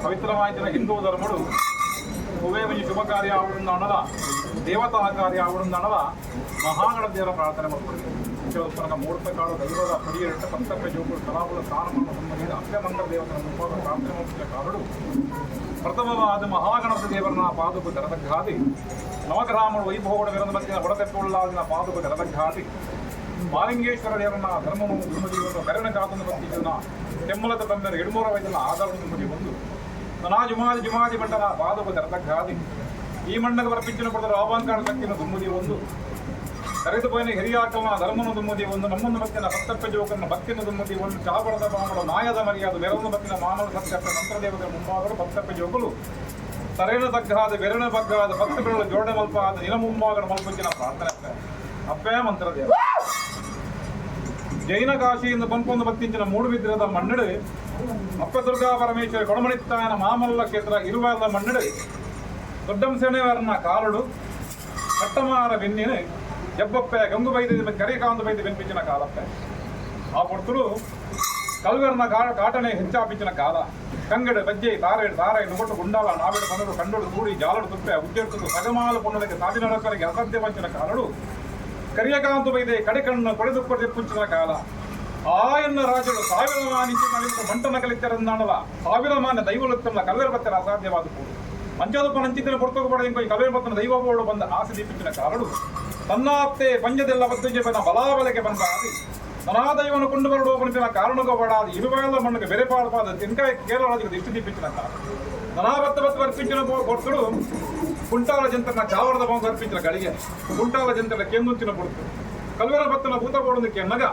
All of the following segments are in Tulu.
ಪವಿತ್ರವಾಯಿನ ಹಿಂದೂ ಧರ್ಮಡು ಒವ್ವೇ ಒಂಜಿ ಶುಭ ಕಾರ್ಯ ಆವಡುಂದಾಣಲ, ದೇವತಾ ಕಾರ್ಯ ಆವಡುಂದಾಣಲ, ಮಹಾಗಣ ದೇವರ ಪ್ರಾರ್ಥನೆ ಮಾಡ್ಕೊಡ್ತೀವಿ. ಉಪನಗ ಮೂರ್ತಕಾಳು ದೈವದ ಪಡಿಯರಿಟ್ಟ ಪತ್ತಪ್ಪೆ ಜೋಕುಳು ಕಲಾಪುಲ ಸ್ಥಾನಮಾನ ಸಂಬಂಧಿಸಿದ ಅಪ್ಯಮಂತ್ರ ದೇವತನ ಮುಂಭಾಗ ಪ್ರಾರ್ಥನೆ ಮಾಡುತ್ತಿದ್ದ ಕಾರಡು ಪ್ರಥಮವಾದ ಮಹಾಗಣಪತಿ ದೇವರನ ಪಾದುಕು ದರದಗ್ಘಾತಿ, ನವಗ್ರಾಮಳು ವೈಭವಗಳ ವಿರಂದ ಮತ್ತಿನ ಹೊಡತೆಪ್ಪುಳ್ಳಾದಿನ ಪಾದುಕು ದರದಗ್ಘಾತಿ, ಮಾಲಿಂಗೇಶ್ವರ ದೇವರನ್ನ ಧರ್ಮನು ದುಮ್ಮದಿಯನ್ನು ಕರುಣ ಕಾತನ್ನು ಬತ್ತಿನ ತೆಮ್ಮಲದ ತಂದರ ಎಡುಮೂರ ವೈದ್ಯನ ಆಧಾರ ದುಮ್ಮದಿ ಒಂದು ನಾ ಜುಮಾದಿ ಜುಮಾದಿ ಬಂಟನ ಪಾದುಕು ದರದಗ್ಘಾತಿ, ಈ ಮಣ್ಣಗೆ ಬರ್ಪಿಂಚಿನ ಕೊಡದ ರಾವಾಂಕಾರ ಶಕ್ತಿನ ದುಮ್ಮದಿ ಒಂದು, ಕರೆದು ಪೋಯಿನ ಹಿರಿಯಾಕಲ್ನ ಧರ್ಮನ ದುಮ್ಮದಿ ಒಂದು, ನಮ್ಮನ್ನು ಭಕ್ತಿನ ಭಕ್ತಪ್ಪ ಜೋಕನ ಭಕ್ತಿನ ದುಮ್ಮದಿ ಒಂದು, ಚಾಬಳದ ಬಾಮಡ ಮಾಯದ ಮರ್ಯಾದ ಬೆರವನ್ನು ಭಕ್ತಿನ ಮಾನವ ಸತ್ಯಪ್ಪ ಮಂತ್ರದೇವತೆಯ ಮುಂಭಾಗರು ಭಕ್ತಪ್ಪ ಜೋಕುಲು ತರೇನ ತಗ್ಗಾದ ಬೆರಣ ಬಗ್ಗಾದ ಭಕ್ತಗಳು ಜೋಡ ಮಲ್ಪ ಆದ ನಿಲ ಮುಂಭಾಗದ ಮಲ್ಪಂಚಿನ ಪ್ರಾರ್ಥನೆ ಅಪ್ಪೇ ಮಂತ್ರದೇವ. ಜೈನ ಕಾಶಿಯಿಂದ ಪಂಪೊಂದು ಬತ್ತಿಂಚಿನ ಮೂಡುಬಿದ್ರದ ಮಣ್ಣಡು ಅಪ್ಪ ದುರ್ಗಾ ಪರಮೇಶ್ವರಿ ಕೊಡಮಣಿತ್ತಾಯನ ಮಾಮಲ್ಲ ಕ್ಷೇತ್ರ ಇರುವಾದ ಮಣ್ಣಡು ದೊಡ್ಡಂಸೇನೆಯವರನ್ನ ಕಾಲಡು ಕಟ್ಟಮಾರ ಬೆನ್ನಿನ ಜಬ್ಬಪ್ಪೆ ಗಂಗು ಬೈದ ಕರಿಕಾಂದು ಬೈದು ಬೆನ್ಪಿಂಚಿನ ಕಾಲಪ್ಪೆ. ಆ ಪೊರ್ತುಡು ಕಲ್ವೆರ್ನ ಕಾಟನೆ ಹೆಚ್ಚಾಪಿಂಚಿನ ಕಾಲ. ಕಂಗಡು ಬಜ್ಜೆ ತಾರೆ ತಾರೆ ನುಗೊಟ್ಟು ಗುಂಡಾಲ ನಾವೆಡು ಪನರು ಕಂಡೋಡು ಕೂಡಿ ಜಾಲಡು ತುಪ್ಪೆ ಉಜ್ಜೆಡ್ತು ಸಗಮಾಲ ಪೊಣ್ಣಲಿಗೆ ಸಾದಿ ನಡಕರಿಗೆ ಅಸಾಧ್ಯ ವಂಚಿನ ಕಾಲಡು ಕರಿಯಕಾಂತು ಬೈದೆ ಕಡೆಕಣ್ಣು ಕೊಡೆದು ಪುಂಚಿನ ಕಾಲ. ಆಯನ್ನ ರಾಜರು ಸಾವಿರ ಮಾನಿಂಚಿನ ಮಂಟನ ಕಲಿತರಂದಾಣಲ ಸಾವಿರ ಮಾನ ದೈವಲುತ್ತಮ ಕಲ್ವೆರ ಬತ್ತರ ಅಸಾಧ್ಯವಾದ ಕೂಡು ಮಂಚಾದಪ್ಪ ನಂಚಿದ್ದರೆ ಪೊರ್ತುಕೋಡ ಇಂಕೊ ಕಲ್ವೆರ ಬತ್ತನ ದೈವ ಬೋಡು ಬಂದ ಆಸೆ ದೀಪಿಂಚಿನ ಕಾಲಡು ತನ್ನಾಪ್ತೆ ಪಂಜದೆಲ್ಲ ಬದ್ದುಜೆ ಬನ ಬಲಾಬಲಕ್ಕೆ ಬಂದ ಆದಿ ತನಾದೈವನು ಕೊಂಡು ಬರಡು ಪನಿಪಿನ ಕಾರಣಗೋ ಬಡಾದಿ ಇರುವಾಲ ಮಣ್ಣುಗೆ ಬೆರೆ ಪಾಡ್ಪಾದ ತಿನ್ಕಾಯ ಕೇರಳ ರಾಜ್ಯಕ್ಕೆ ದಿಷ್ಟಿ ದೀಪಿಂಚಿನ ಕಾಲ. ನಾ ಬತ್ತ ಬತ್ತ ಬರ್ಪಿಂಚಿನ ಕೊಡ್ತುಡು ಕುಂಟಾಲ ಜಂತನ ಚಾವರದ ಬಾಂಬ್ ಅರ್ಪಿಂಚಿನ ಗಳಿಗೆ ಕುಂಟಾಲ ಜಂತನ ಕೆಂದುಂಚಿನ ಪೊಡ್ತು ಕಲ್ವೆರ ಬತ್ತನ ಭೂತ ಬೋಡು ಕೆನ್ನಗ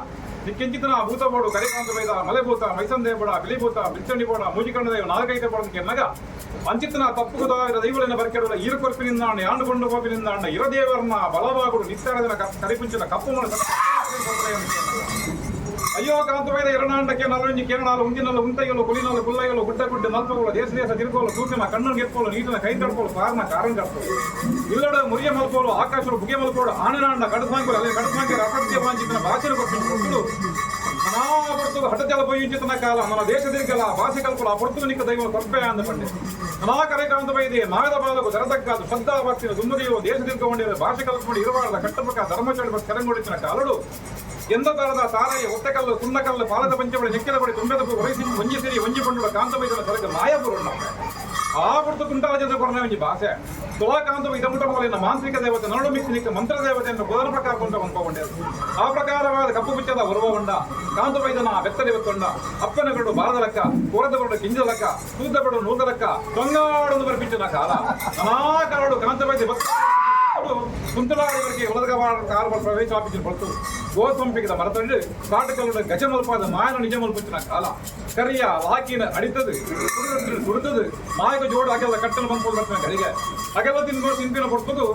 ನಿಕ್ಕೆಂಚಿತನ ಭೂತ ಬೋಡು ಕರಿಕಾಂತ ಬೈದ ಮಲೆಭೂತ ಮೈಸಂದೇ ಬೋಡ ಬಿಲಿಭೂತ ಬಿಲ್ಚಂಡಿ ಬೋಡ ಮೂಜಿಕಂಡ ದೈವ ನಾಲ್ಕೈತೆ ಬೋಡ ಕೆನ್ನಗ ಅಂಚಿತನ ತಪ್ಪುದಾಗಿದ ದೈವಲಿನ ಬರ್ಕೆಡುವ ಈರು ಕೊರ್ಪಿನಿಂದ ಯಾಂಡುಕೊಂಡು ಕೋಪಿನಿಂದ ಅಣ್ಣ ಇರದೇವರನ್ನ ಬಲವಾಗುಡು ನಿಸ್ತಾರದಿನ ಕರಿಪುಂಚಿನ ಕಪ್ಪು ಮನ. ಅಯ್ಯೋ ಕಾಂತವೈದ ಎರಡಾಂಡಕ್ಕೆ ನಲಂಜಿ ಕೇರಳಾಲು ಉಂಜಿನಲ್ಲು ಉಂತೈಯಲು ಕುಲಿನಲ್ಲು ಕುಲ್ಲೈಯಲು ಗುಡ್ಡ ಗುಡ್ಡ ನಲ್ಪಗಳು ದೇಶ ದೇಶ ತಿರುಗೋಲು ತೂಕಿನ ಕಣ್ಣು ಗೆತ್ಕೋಲು ನೀಟಿನ ಕೈ ತಡ್ಕೋಲು ಪಾರ್ನ ಕಾರಂ ಕಟ್ಕೋಲು ಇಲ್ಲಡ ಮುರಿಯ ಮಲ್ಕೋಲು ಆಕಾಶರು ಬುಗೆ ಮಲ್ಕೋಡು ಆನೆನಾಂಡ ಕಡಸಾಂಕುలు ಅಲ್ಲೇ ಕಡಸಾಂಕರ ಅಸತ್ಯ ವಾಂಚಿತನ ಭಾಷೆನ ಕೊಟ್ಟು ಮನಾ ಪೊರ್ತುಗು ಹಠಜಲ ಪೋయింಚಿತನ ಕಾಲ మన ದೇಶ ದಿರ್ಗಲ ಭಾಷೆ ಕಲ್ಪಲ ಆ ಪೊರ್ತುಗು ನಿಕ್ಕ ದೈವ ಕೊರ್ಪೆ ಅಂದ ಪಂಡೆ ನಾ ಕರೆಕಾಂತ ಬೈದೆ ಮಾಗದ ಬಾಲಕು ದರದಕ್ಕಾದು ಶ್ರದ್ಧಾ ಭಕ್ತಿನ ದುಮ್ಮದಿಯೋ ದೇಶ ದಿರ್ಗ ಭಾಷೆ ಕಲ್ಪುಂಡಿ ಇರುವಾಳದ ಕಟ್ಟಪಕ್ಕ ಧರ್ಮಚಳಿ ಕೆರಂಗೊಡಿಚಿನ ಕಾಲಡು ಎಂದ ತಾರದ ತಾರಯ್ಯ ಒತ್ತಕಲ್ಲು ಸುಣ್ಣಕಲ್ಲು ಪಾಲದ ಪಂಚಬಳಿ ನೆಕ್ಕಿದ ಬಳಿ ತುಂಬೆದ ಹೊರಸಿ ಒಂಜಿ ಸಿರಿ ಒಂಜಿ ಪಂಡುಡ ಕಾಂತ ಬೈದನ ಸರಗ ಮಾಯಪುರುಣ್ಣ ಆ ಪುರ್ತು ಕುಂಟಾಲ ಜನ ಕೊರನೆ ಒಂಜಿ ಭಾಷೆ ತುಲಾಕಾಂತ ಇದಮುಟ ಮೊದಲಿನ ಮಾಂತ್ರಿಕ ದೇವತೆ ನರಳು ಮಿಕ್ಸಿ ಮಂತ್ರ ದೇವತೆಯನ್ನು ಕುದರ ಪ್ರಕಾರ ಕೊಂಡ ಕೊಂಡೆ ಆ ಪ್ರಕಾರವಾದ ಕಪ್ಪು ಬಿಚ್ಚದ ಉರುವ ಉಂಡ ಕಾಂತ ಬೈದನ ಬೆತ್ತಲೆ ಬೆತ್ತೊಂಡ ಅಪ್ಪನ ಗರುಡು ಬಾರದ ಲೆಕ್ಕ, ಕೋರದ ಬರಡು ಕಿಂಜ ಲೆಕ್ಕ, ತೂತ ಬಡು ನೂದ ಲೆಕ್ಕ ತೊಂಗಾಡೊಂದು ಬರ್ಪಿಂಚಿನ ಕಾಲ. ನಾನಾ ಕಾಲಡು ಕಾಂತ ಬೈದೆ ಭಕ್ತ ಕುಂತಲಾಡಿವರಿಗೆ ಉಲದ ಕಾರು ಪ್ರವೇಶ ಪಡ್ತು ಗೋಸಂಪಿಗದ ಮರತಂಡು ಕಾಟುಕಲ್ಲುಡ ಗಜಮಲ್ಪಾದ ಮಾಯನ ನಿಜ ಮಲ್ಪುತ್ತಿನ ಕಾಲ. ಕರಿಯ ಲಾಕಿನ ಅಡಿತದು ಸುಡುತ್ತದು ಮಾಯಕ ಜೋಡು ಅಗೆಲ್ಲ ಕಟ್ಟಲು ಬಂದ್ಕೊಂಡು ಬರ್ತಿನ ಗಳಿಗೆ ಅಗೆಲ್ಲ ತಿನ್ಬೋ ತಿಂತಿನ ಪೊರ್ತುಗು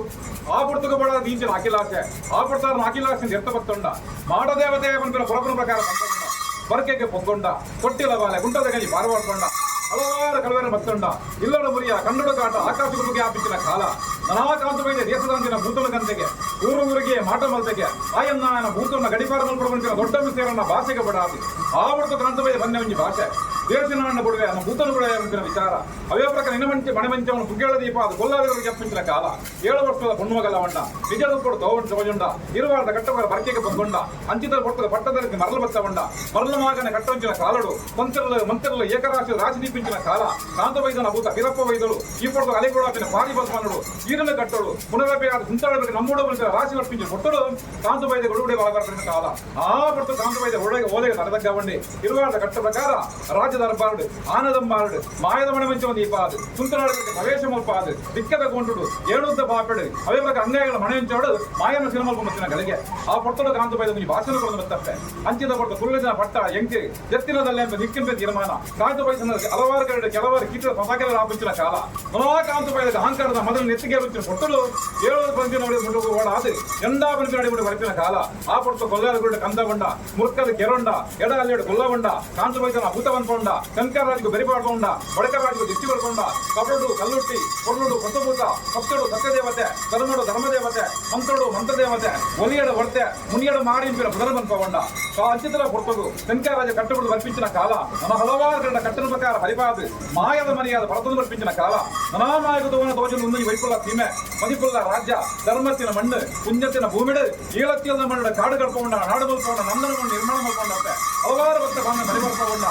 ಆ ಪೊರ್ತುಗು ಬಡ ದೀಂಚಿನ ಅಖಿಲಾಸೆ ಆ ಪೊರ್ತಾರನ ಅಖಿಲಾಸೆ ಎರ್ತ ಬತ್ತೊಂಡ ಮಾಡದೇವತೆ ಪನ್ಪಿನ ಪುರಪುನ ಪ್ರಕಾರ ಬಂತೊಂಡ ಬರ್ಕೆಗೆ ಪೊಗ್ಗೊಂಡ ಕೊಟ್ಟಿಲ ಬಾಲೆ ಗುಂಟದ ಗಂಜಿ ಪಾರವಾಡ್ಕೊಂಡ ಹಲವಾರು ಕಲವೆರ ಮತ್ತೊಂಡ ಇಲ್ಲಡ ಮುರಿಯ ಕನ್ನಡ ಕಾಟ ಆಕಾಶ ಗುರುಗೆ ಆಪಿಂಚಿನ ಕಾಲ. ನಾನಾ ಕಾಂತವೈದ ದೇಶದಾಂತಿನ ಭೂತನ ಕಂತೆಗೆ ಊರು ಊರಿಗೆ ಮಾಟ ಮಲ್ತೆಗೆ ಆಯನ್ನ ಭೂತನ ಗಡಿಪಾರ ಮಲ್ಪಡುವಂತಿನ ದೊಡ್ಡ ಮಿಸೇರನ್ನ ಭಾಷೆಗೆ ಬಡಾದಿ ಆ ಹೊರತು ಕಾಂತವೈದ ಬನ್ನೆ ಒಂಜಿ ಭಾಷೆ ದೇಶನಾಣ್ಣ ಕೊಡುವೆ ಅನ್ನ ಭೂತನ ಕೊಡುವೆ ಅಂತಿನ ವಿಚಾರ ಅವೇ ಪ್ರಕಾರ ನಿನ್ನ ಮಂಚೆ ಮಣೆ ಮಂಚವನ್ನು ಪುಗ್ಗೇಳ ದೀಪ ಅದು ಗೊಲ್ಲಾದವರಿಗೆ ಜಪ್ಪಿಂಚಿನ ಕಾಲ. 7 ವರ್ಷದ ಪೊಣ್ಣು ಮಗಲ వంಡ ನಿಜದ ಕೊಡು ತೋವಂಡ ತೋಜುಂಡ ಇರುವಾರದ ಕಟ್ಟವರ ಬರ್ಕೆಗೆ ಪೊಗ್ಗೊಂಡ ಅಂಚಿತ ಕೊಡ್ತದ ಪಟ್ಟದಲ್ಲಿ ಮರಳು ಬತ್ತವಂಡ ಮರಳು ಮಾಗನ ಕಟ್ಟವಂಚಿನ ಕಾಲಡು ಮಂತ್ರಲು ಮಂತ್ರಲು ಏಕರಾಶಿ ರಾಶಿ ದೀಪಿಂಚಿನ ಕಾಲ. ಕಾಂತವೈದನ ಭೂತ ವೀರಪ್ಪ ವೈದಳು ಈ ಪೊಡ್ದು ಅಲೆಗೂಡಾಪಿನ ಪಾರಿ ಬಸವನಡು ಈರನ್ನು ಕಟ್ಟಡು ಪುನರಪಿ ಆದ ಸುಂತಾಡಬೇಕು ನಮ್ಮೂಡ ರಾಶಿ ವರ್ಷಿಂಚಿನ ಕೊಟ್ಟಡು ಕಾಂತವೈದ ಗೊಡುಗುಡೆ ಒಳಗಾಪಿನ ಕಾಲ. ಆ ಪೊಡ್ತು ಕಾಂತವೈದ ಒಳಗೆ ಓಲೆಗೆ ತಲೆದಗ್ಗವಂಡಿ ಇರುವಾರದ ಕಟ್ಟ ಪ್ರಕಾರ ರಾಜ ದರ್ಬಾರುಡು ಆನದಂಬಾರುಡು ಮಾಯದ ಮಣೆ ಮಂಚವ ದೀಪಾದು ಸುಂದರಾಡಕ್ಕೆ ಪ್ರವೇಶ ಮಲ್ಪಾದು ದಿಕ್ಕದ ಗೊಂಡುಡು ಏಳುದ್ದ ಪಾಪೆಡು ಅವೇ ಪ್ರಕಾರ ಅಂಗಾಯಗಳ ಮಣೆ ಮಂಚೋಡು ಮಾಯನ ಸಿನಿಮಲ್ಪ ಮತ್ತಿನ ಗಳಿಗೆ ಆ ಪೊರ್ತಡು ಕಾಂತವೈದ ಒಂಜಿ ಭಾಷಣ ಕೊಡದು ಮತ್ತಪ್ಪೆ ಅಂಚಿದ ಪೊರ್ತು ಕುಲ್ಲದಿನ ಪಟ್ಟ ಎಂಕ್ ಜತ್ತಿನದಲ್ಲೇ ಎಂಬ ದಿಕ್ಕಿನ ತೀರ್ಮಾನ ಕಾಂತವೈದನ ಹಲವಾರು ಕಡೆ ಕೆಲವಾರು ಕೀಟ ಪತಾಕೆಲ್ಲ ಆಪಿಂಚಿನ ಕಾಲ. ಮನೋ ಕಾಂತವೈದ ಅಹಂಕಾರದ ಮೊದಲು ನೆತ್ತಿಗೆ ರುಚಿನ ಪೊರ್ತಡು ಏಳು ಪಂಚಿನ ಮುಂಡು ಓಡಾದು ಎಂದಾ ಪಂಚಿನ ಅಡಿಗುಡಿ ಬರಪಿನ ಕಾಲ. ಆ ಪೊರ್ತು ಕೊಲ್ಲಾದ ಗುಡ್ಡ ಕಂದ ಬಂಡ ಮುರ್ಕದ ಕೆರೊಂಡ ಎಡ ಅಲ್ಲೇಡು ಕೊಲ್ಲಬಂಡ ಕಾಂತವೈದನ ಭೂತವನ್ ಪೋಂಡ, ಕಂಕರಾಜಿಗೂ ಬೆರಿಪಾಡ್ಕೊಂಡ, ಬಡಕರಾಜಿಗೂ ದಿಷ್ಟಿ ಬರ್ಕೊಂಡ, ಕಬಡು ಕಲ್ಲುಟ್ಟಿ, ಕೊರ್ಲುಡು ಕೊತ್ತಭೂತ, ಸತ್ತಡು ಸತ್ಯದೇವತೆ, ಧರ್ಮಡು ಧರ್ಮದೇವತೆ, ಮಂತ್ರಡು ಮಂತ್ರದೇವತೆ, ಒಲಿಯಡ ವರ್ತೆ, ಮುನಿಯಡ ಮಾರಿಂಪಿನ ಪುದರ ಬಂದ್ಕೊಂಡ. ಆ ಅಂಚಿತರ ಪೊರ್ತಗು ಶಂಕರರಾಜ ಕಟ್ಟುಬಿಡು ಬರ್ಪಿಂಚಿನ ಕಾಲ, ನಮ್ಮ ಹಲವಾರು ಗಂಡ ಕಟ್ಟನ ಪ್ರಕಾರ ಹರಿಪಾದು ಮಾಯದ ಮನೆಯಾದ ಭರತನು ಬರ್ಪಿಂಚಿನ ಕಾಲ, ನನಾಮಾಯಕ ತೋವನ ತೋಜನ ಉನ್ನಿ ವೈಪುಲ್ಲ ಸೀಮೆ, ಮದಿಪುಲ್ಲ ರಾಜ್ಯ, ಧರ್ಮತ್ತಿನ ಮಣ್ಣು, ಪುಣ್ಯತ್ತಿನ ಭೂಮಿಡು, ಈಳತ್ತಿಯದ ಮಣ್ಣು ಕಾಡು ಕಡ್ಕೊಂಡ, ನಾಡು ಮಲ್ಕೊಂಡ, ನಂದನ ಮಣ್ಣು ನಿರ್ಮಾಣ ಮಲ್ಕೊಂಡಂತೆ ಹಲವಾರು ಭಕ್ತ ಬಾಂಧ ಮರಿಬರ್ಕೊಂಡ.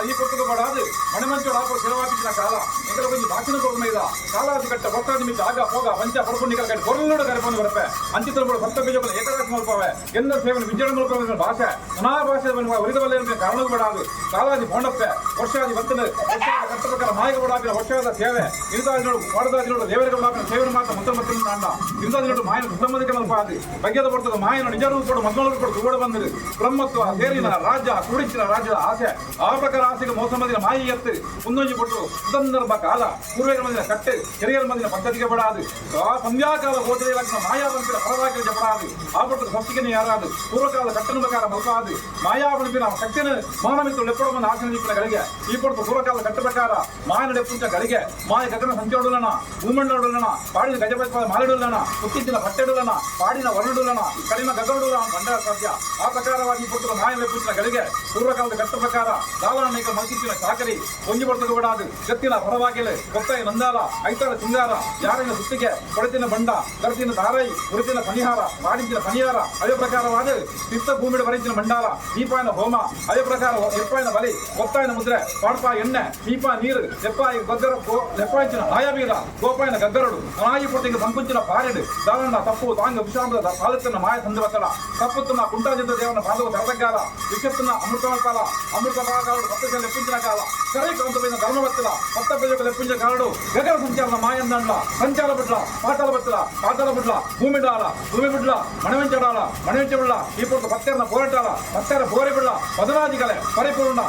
ಈ ಪೊರ್ತುಗು ಬಡಾದು ಮಣಮಂಚೋಡು ಆಪೋ ಸೇವಾಪಿಂಚಿನ ಕಾಲ, ಎಂಕಲ ಒಂಜಿ ಬಾಕಿನ ಕೊರ್ಮ ಇದ ಕಾಲಾದಿ ಕಟ್ಟ ಭಕ್ತಾದಿ ಮಿತ್ತ ಆಗ ಪೋಗ ವಂಚ ಪರ್ಪುಂಡಿಕಲ ಕಟ್ಟ ಕೊರ್ಲುಡು ಕರೆಪೊಂದು ಬರ್ಪೆ ಅಂಚಿತರ ಬೋಡು ಭಕ್ತ ಬೀಜಗಳ ಏಕರಾಜ ಮಲ್ಪವೆ ಎಲ್ಲ ಸೇವನೆ ವಿಜಯ ಮಲ್ಪವೆ ಭಾಷೆ ನಾನಾ ಭಾಷೆ ಒರಿದ ಬಲ್ಲೆ ಕಾರಣವು ಬಡಾದು ಕಾಲಾದಿ ಬೋಂಡಪ್ಪೆ ವರ್ಷಾದಿ ಬತ್ತನು ವರ್ಷಾದ ಕಟ್ಟ ಪ್ರಕಾರ ಮಾಯಕ ಬಡಾಪಿನ ವರ್ಷಾದ ಸೇವೆ ಇರುದಾದಿನೋಡು ವಾಡದಾದಿನೋಡು ದೇವರಿಗೆ ಬಡಾಪಿನ ಸೇವನೆ ಮಾತ್ರ ಮಂತ್ರ ಮತ್ರ ನಾಂಡ ಇರುದಾದಿನೋಡು ಮಾಯನ ಸುಸಮ್ಮದಿಕೆ ಮಲ್ಪಾದು ಬಗ್ಗೆದ ಬರ್ತದ ಮಾಯನ ನಿಜ ರೂಪಡು ಮದ್ಮಲರು ಕೊಡು ತೂವಡ ಬಂದಿರು ಬ್ರಹ್ಮತ್ವ ಸೇರಿನ ರಾಜ್ಯ ಕೂಡಿಚ್ಚಿನ ರಾಜ್ಯದ ಆಸೆ ಆ ಪ್ರಕಾರ ಆಸೆಗೆ ಮೋಸಮದಿನ ಮಾಯಿ ಎತ್ತು ಮುಂದೊಂಜಿ ಕೊಟ್ಟು ಸುಂದರ್ಭ ಕಾಲ ಪೂರ್ವೇಗರ ಮಂದಿನ ಕಟ್ಟೆ ಹಿರಿಯರ ಮಂದಿನ ಪದ್ಧತಿಗೆ ಬಡಾದು ಆ ಸಂಧ್ಯಾಕಾಲ ಗೋಚರ ಲಗ್ನ ಮಾಯಾ ಬಂಪಿನ ಪರವಾಗಿ ಬಡಾದು ಆ ಪಟ್ಟು ಸಸ್ತಿಗೆ ಯಾರಾದು ಪೂರ್ವಕಾಲ ಕಟ್ಟನ ಪ್ರಕಾರ ಮಲ್ಪಾದು ಮಾಯಾ ಬಂಪಿನ ಶಕ್ತಿನ ಮಾನವಿತ್ತು ಲೆಪ್ಪಡ ಬಂದ ಆಸನ ನಿಪ್ಪಿನ ಗಳಿಗೆ ಈ ಪೊಡ್ತು ಪೂರ್ವಕಾಲ ಕಟ್ಟ ಪ್ರಕಾರ ಮಾಯನ ಡೆಪ್ಪುಂಚ ಗಳಿಗೆ ಮಾಯ ಗಗನ ಸಂಚೋಡುಲನ ಭೂಮಂಡಲುಲನ ಪಾಡಿನ ಗಜಪತಿ ಮಾಲಿಡುಲನ ಉತ್ತಿದ್ದಿನ ಪಟ್ಟೆಡುಲನ ಪಾಡಿನ ವರ್ಣಡುಲನ ಕಡಿಮೆ ಗಗನುಡುಲ ಬಂಡ ಸಾಧ್ಯ ಆ ಪ್ರಕಾರವಾಗಿ ಪುತ್ರ ಮಾಯ ಲೆಪ್ಪುಂಚಿನ ಗಳಿಗೆ ಪೂರ್ವಕಾಲದ ಕಟ್ಟ ಪ್ರಕಾರ ದಾವಣನೇಕ ಮಲ್ಕಿಚ್ಚಿನ ಚಾಕರಿ ಒಂಜಿ ಬರ್ತಗ ಬಿಡಾದು ಗತ್ತಿನ ಪರವಾಗಿಲೆ ಗೊತ್ತಾಯ ನಂದಾಲ ಐತಾಳ ಸಿಂಗಾರ ಯಾರಿನ ಸುತ್ತಿಗೆ ಕೊಡತಿನ ಬಂಡ ಗರ್ತಿನ ಧಾರೈ ಉರುತಿನ ಪನಿಹಾರ ಪಾಡಿಂಚಿನ ಪನಿಹಾರ ಅದೇ ಪ್ರಕಾರವಾದ ತೀರ್ಥ ಭೂಮಿಡ ಬರಿಂಚಿನ ಮಂಡಾಲ ದೀಪಾಯನ ಹೋಮ ಅದೇ ಪ್ರಕಾರ ಎಪ್ಪಾಯನ ಬಲಿ ಒತ್ತಾಯನ ಮುದ್ರೆ ಪಾಡ್ಪ ಎಣ್ಣೆ ದೀಪ ನೀರು ಲೆಪ್ಪಾಯಿ ಗದ್ದರ ಲೆಪ್ಪಾయింಚಿನ ಆಯಬೀರ ಗೋಪಾಯನ ಗದ್ದರಡು ನಾಯಿ ಪುಟ್ಟಿಗೆ ಸಂಕುಂಚಿನ ಪಾರೆಡು ದಾವಣ್ಣ ತಪ್ಪು ತಾಂಗ ವಿಷಾಮದ ಪಾಲತ್ತನ್ನ ಮಾಯ ಸಂದವತ್ತಡ ತಪ್ಪುತ್ತನ್ನ ಕುಂಟಾಜಿದ್ದ ದೇವನ ಪಾದವು ತರದಗಾಲ ವಿಷತ್ತನ್ನ ಅಮೃತಕಾಲ ಅಮೃತ ಕಾಲ ಸಪ್ತಶ ಲೆಪ್ಪಿಂಚಿನ ಕಾಲ ಸರಿ ಕಾಂತమైన ಧರ್ಮವತ್ತಲ ಸಪ್ತ ಪ್ರಜೆಗಳ ಲೆಪ್ಪಿಂಚ ಕಾಲಡು ಗಗನ ಸಂಚಾರದ ಮಾಯಂದಂಡ್ಲ ಸಂಚಾರ ಬಿಡ್ಲ ಪಾತಾಳ ಬಿಡ್ಲ ಪಾತಾಳ ಬಿಡ್ಲ ಭೂಮಿ ಡಾಲ ಭೂಮಿ ಬಿಡ್ಲ ಮಣವೆಂಚಡಾಲ ಮಣವೆಂಚ ಬಿಡ್ಲ ಈ ಪೊರ್ತು ಪತ್ತೆರನ ಪೋರಟಾಲ ಪತ್ತೆರ ಬೋರೆ ಬಿಡ್ಲ ಪದನಾದಿಗಳೇ ಪರಿಪೂರ್ಣ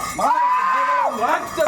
ರಾಜ್ಯ.